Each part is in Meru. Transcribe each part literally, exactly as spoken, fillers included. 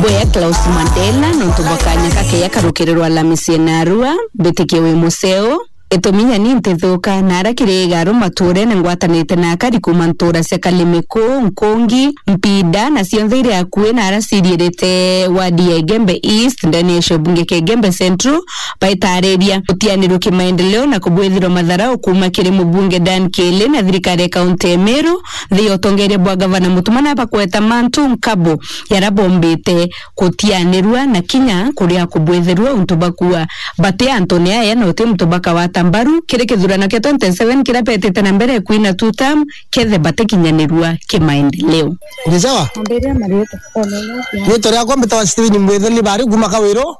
Boya Klaus Mandela, nontu bwa kanya kakeya karukiriro rwa Lamisi na Arua, mbitikie wi museo. Itumi nyani ntithuka, na ara kiri igaru maturene ngwatanite na akari kuma ntura cia Kalimiku, Nkungi, Mpinda, na cionthe iri akui na ara ciriirite wadi ya Igembe East, ndene ya icobunge kia Igembe Central, baitariria gutianirua kimaendeleo na kubwithirwa matharau kuma kiri mubunge Dan Kili na thirikari ya kaunti ya Meru, nthi ya utongeria bwa gavana Mutuma na bakweta mantu nkabo yara bombite gutianirua na kinya kuria kubwithirua untu bakua bati antune aya na uti muntu bakawata mbaru kiri kithurano kia twenty twenty-seven kiria betite na mbere kwina two term kethe batikinyanirua kimaendeleo. Ni sawa? Ambĩrĩria marĩtwa. Rĩtwa rĩakwa mbĩtagwa Steven Mwithoni, bari kuma Kawiro.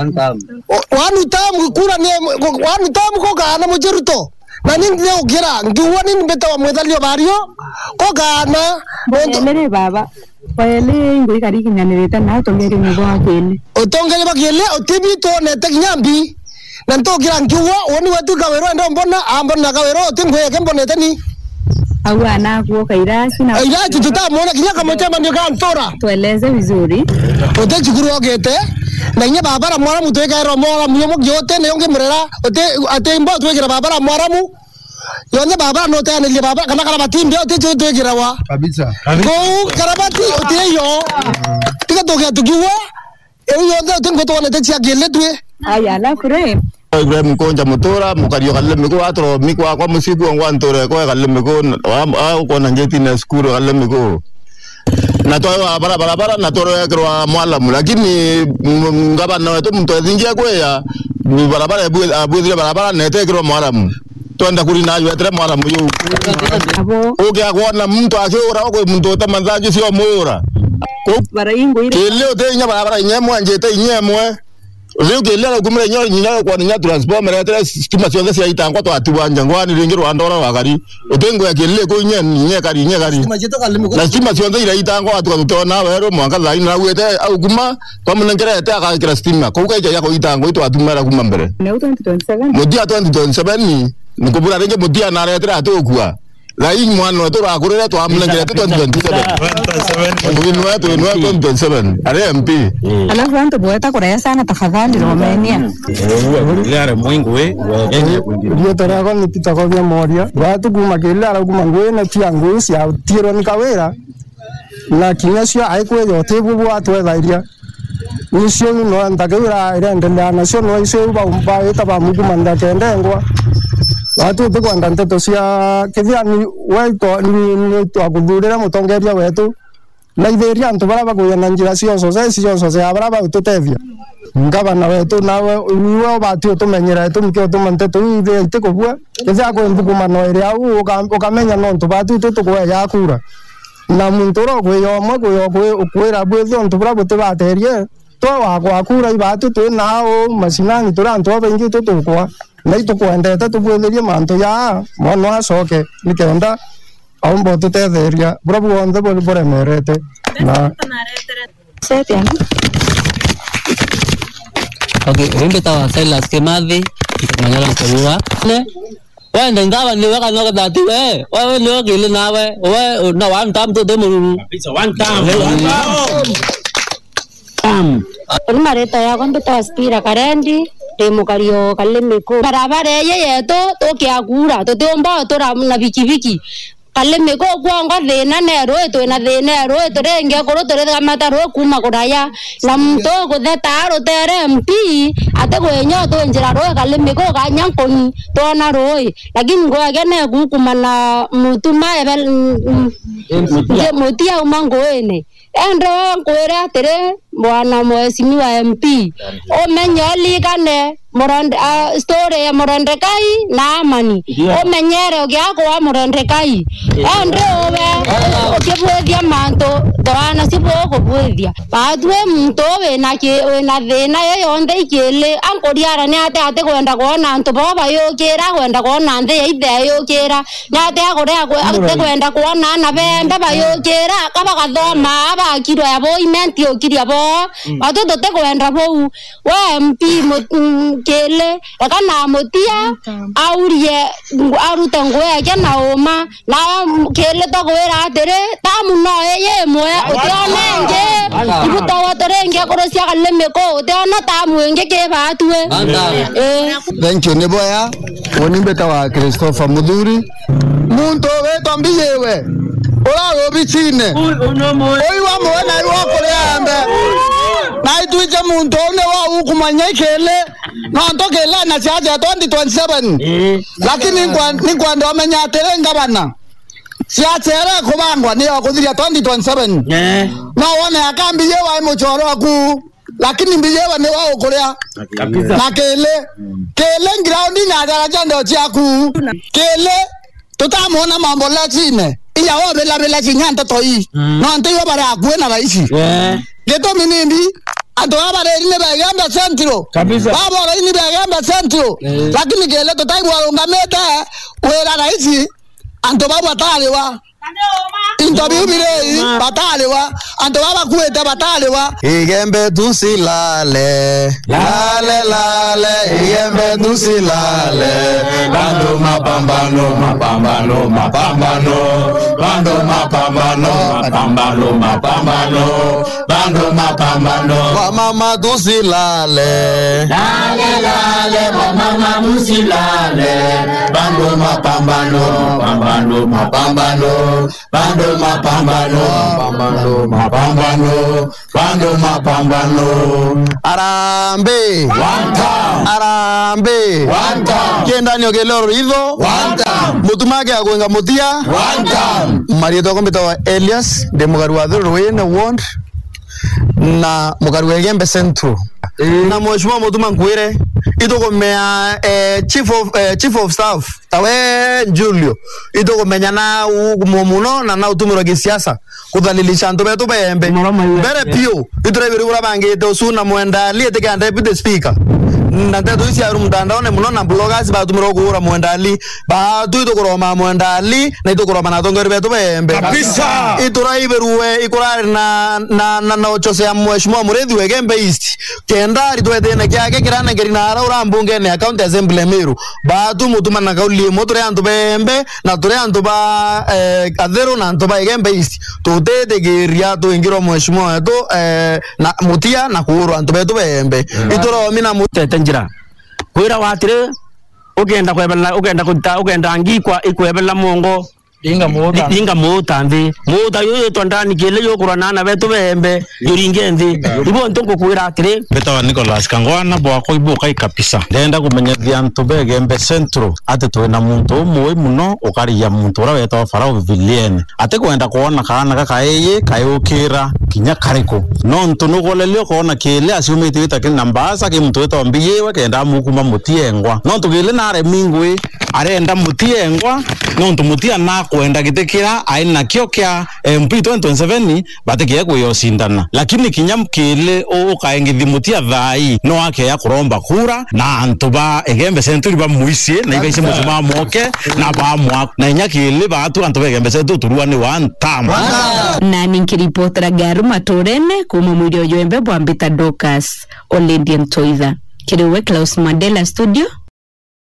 One term. O-, one term, kura ni, one term ko kana muciruto. Na ni ndio kira, ngiuga ni mbita wa mwithalio bario, ko kana, nontu Eli baba. Eli ingwe ikari kinyanirite na utongeria ni bwa kili. Utongeria bwa kili, utibi tuonete kinya mbi. Na ntukira nkiuga, uoni wetu Kawiro ende mbona, ambona Kawiro, uti ngwe yake mbonete ni. Au anakuo kairasi na Kairasi tutamwona kinya kamucemanio ka ntura. Tueleze vizuri. Uti cukuru ogite, na inya babara mwaramu twikairwa mwaramu yomo giote, na yongi murera, uti, ati mbo twikira babara mwaramu, yonye babara no teanirie babara, kana karabati mbia uti cyo twikirawa. Kabisa. Kou karabati uti yo. Tiga tugia tukiwa, eu yonthe uti ngwe twonete cia kili twi. Aya, alafu re. Ibrahim Konja Mutura, mukari o Kalimiku, atoro miku akwa musiku ngwa nture kwa Kalimiku, wa, wa, kona ngeti na skuru Kalimiku. Na twaewa bara-, barabara na twarekerwa mwalamu, lakini m-, ngavana wetu muntu ethingia kwiya, ni barabara ebwi-, abwithire barabara na etekirwa mwalamu. Twenda kuri na ajwetere mwalamu yu. Abo. Ukia kwona muntu akiura, kwi muntu utamanza nju cio muura. Ku-, Baraingwire. Kili utinya barabara inya imwe, njite inya imwe. Riu kili arakumira inya, inya kwona inya transformer etere stima cionthe cia itangwa twatiwa nja ngwani ringi rwa ndora rwa gari. Uti ngwe ya kili ku inya, inya kari, inya kari. Stima cietu Kalimiku. Na stima cionthe iraitangwa watuka tutona weru mwanka thaini na gwite au kuma twamunengerete agakira stima. Kou kaija ya kuitangwa itwatumera kuma mbere. Neu twenty twenty-seven. Mutia twenty twenty-seven, ni kubura ringi mutia naretera atukua. Thaai mwana wetu urakurire twamunengerete twenty twenty-seven. Twenty twenty-seven. Twinwe, twinwe twenty twenty-seven. Ari M P. Alafu antu bweta kuraya sana tafadhali romenia. Rietwa riakwa ni Peter Kovia Moria. Watu kuma Kili arauma ngui na cia ngui cia tiirwa ni Kawira. Na kinya cio aikweja utibu bwatwethairia. Nicio no nthaka iu ira-, iraendelea nacio, no icio iu ba-, baita bamukuma nthaka endengwa. Watu utikwenda nteto cia kithia ni, we to-, ni, ni twakuthurire mutongeria wetu. Raithiria antu baria bakuja na njira cionso, cia cionso cia baria bagututethia. Ngavana wetu, nawe niwe ubati utumenyera gitumi kia utuma nteto iu ithia itikubua. Kethia kwi nthukumano iri au, uka-, ukamenya nontu batu itu tukweja kura. Na muntu uria ukwiya umwe kwi-, ukwi-, ukwira bwithia untu buria butibaterie, twe wakwa kura ibatu twi nao macinani turi antu babaingi itu tukwa. Na itukwendete tubwithirie mantu jaa, mwana acoke, nikenda aumba ututetheria buria buonthe buri buremerete. Na Sete. Okay, riu mbitawa Silas Kimathi, Manyara Nkuruwa. Ne, wende ngava niwe kana ukethira ti we, wewe niwe kili nawe, we, na one term tu ti mururu. Kabisa, one term. One term. Term. Uni marita yakwa mbitawa Spira Karendi, ndi mukari o Kalimiku. Barabara iji yetu tukia kura, tutiumba utura na bikibiki. Kalimiku kwongwa thina ne rui, twina thina e rui, turi ngi ekuru turigamata rui kuma kuraya. Na muntu ukutheta rutere M P, ati gwinya utwinjira rui Kalimiku kanya nkuni twona rui. Lakini ngwage ne gukuma na mutuma ebel, mm, mm, mutia uma nguine. Ende we nkwire atiri, bwana mheshimiwa M P, umenye ulikane Muronde-, ah, story ya Murondekai na Amani. Ndio. Umenyere ugiakwa Murondekai. Ndio. Ende ube ukibwithia mantu, twana si bukubwithia. Batwi muntu wina ki-, wina thina yo yonthe ikili, ankuriara ni ate ati kwenda kwona antu bo bayukira, kwenda kwona nthi ya ithe yukira. Ni atia kuria kwe-, ate kwenda kwona ana bembe bayukira, ka bagathoma, bakirwa ya bo, imenti ukiria bo. Mm. Batu tutikwenda bou. We M P mu-, mm, kili, eka na mutia, aurie, ngu-, arute nguo yake na uma. Na m-, kili tukwira atiri, tamu no iyi imwe, utione ingi, ibu togo Turingi kuru cia Kalemeko, utiona tamu ingi ki baatue. Anda. Eh. Thank you, ni boya. Uni mbitawa Christopher Muthuri. Muntu witwa Mbiyiwe, ura uri obicine. Uyu wa muwe na iwa kuria embe. Na itwije muntu uu ni wa ukumanya ikili. Nontu kili na siasa ya twenty twenty-seven. Eh. Lakini nkwa-, ni nkwenda umenya atiri, ngavana, siasa iria ikubangwa ni ya kuthiria twenty twenty-seven. Eh. No wone akambi ye wa muchoro aku, lakini Mbiyiwe ni wa ukuria. Kabisa. Na kili, kili ground na daraja ndo ciaku. Kili, tutamwona mambo lecine. Iya wo bila bila cinya nteto ii. Mm. No nte yo bara akue na raisi. Eh. Gitumi nimbi, antu baba reri ni begembe Central. Kabisa. Baba reri ni begembe Central. Eh. Lakini kili tutaigwa rungamite wira raisi, antu bau batariwa. Into biu biri ii, batariwa. Antu baba bakuite batariwa. Igembe tusilale. Lale, lale, igembe tusilale. Bando mapambano, mapambano, mapambano. Bando mapambano, mapambano, mapambano. Bando mapambano. Wamama tusilale. Lale, lale, wamama tusilale. Bando mapambano, mapambano, mapambano. Bando mapambano, mapambano, mapambano. Bando mapambano. Arambe. One time. Arambe. One time. Kiendanio kiloro itho. One time. Mutumake ya kwenga mutia. One time. Marietwa kwa mbitawa Elias, ndi mugari wa Thuru Rwene ward, na mugari wa Igembe Central. Eh. Na mheshimiwa Mutuma nkwire, itukumea, eh, chief of, eh, chief of staff, tawe Julio, itukumenya na u-, mu-, muno na na utumirwa gisiasa. Kuthalilisha antu betu beembe. Mara maiwe. Mbere piu, ituraibiri bura bangite usu na Mwenda Ali itikia deputy speaker. Na nteto ici aru mtandaone muno na bloggers batumirwa kuura Mwenda Ali. Baatu itukuroma Mwenda Ali, na itukuroma na atongeria betu beembe. Kabisa. Ituraibirue ikurari na, na, na, na uchochea mheshimiwa Murithi wa Igembe East. Kenda aritwe thina kiake kiranengeri na ara ura mbungene ya County Assembly Meru. Baatu Mutuma na kauli imwe turi antu beembe, na turi antu ba, eh, Athiru na antu ba Igembe East, tutitikiria twingirwa mheshimiwa wetu, eh, na mutia na kuurwa antu betu beembe. Mm. Ituromi na mu- Tete njira. Kwira watiri, ukenda kwebela, ukenda kuta, ukenda ngikwa ikwebela mongo. Dinga muuta. Di-, dinga muuta nthi. Muuta yuyu yitwa ndani kile yukurwa na ana betu beembe. Yuringe nthi. Ibo ntu ngukwira atiri. Mbitawa Nicholas Kangwana, bwakwa ibukai kabisa. Ndenda kumenyithia antu ba Igembe Central ati twina muntu umwe muno ukarigia muntu uria wetagwa Farao Viliene. Ati kwenda kwona kaana gaka ii kayukira kinya kariku. Nontu nugolerio kwona kili aciumite wita kina mbaasa ki muntu wetagwa Mbiyiwe kenda amukuma mutiengwa. Nontu kili naremi ngui arenda mutiengwa, nontu mutia nakwenda giti kira ai nakio kia M P twenty twenty-seven, batikie kwiyocindana. Lakini kinya kili u-, ukaengithi mutia thaai, no akeya kuromba kura, na antu ba Igembe Central bamuicie, na ibaicie mucuma moke, na bamwa. Na inya kili baatu antu ba Igembe Central turua ni one term. Na ninkiripotera Garu Maturene kuma mwiri uyu embe bwa mbita Dorcas, Oledian Toitha. Kiri we Klaus Mandela studio.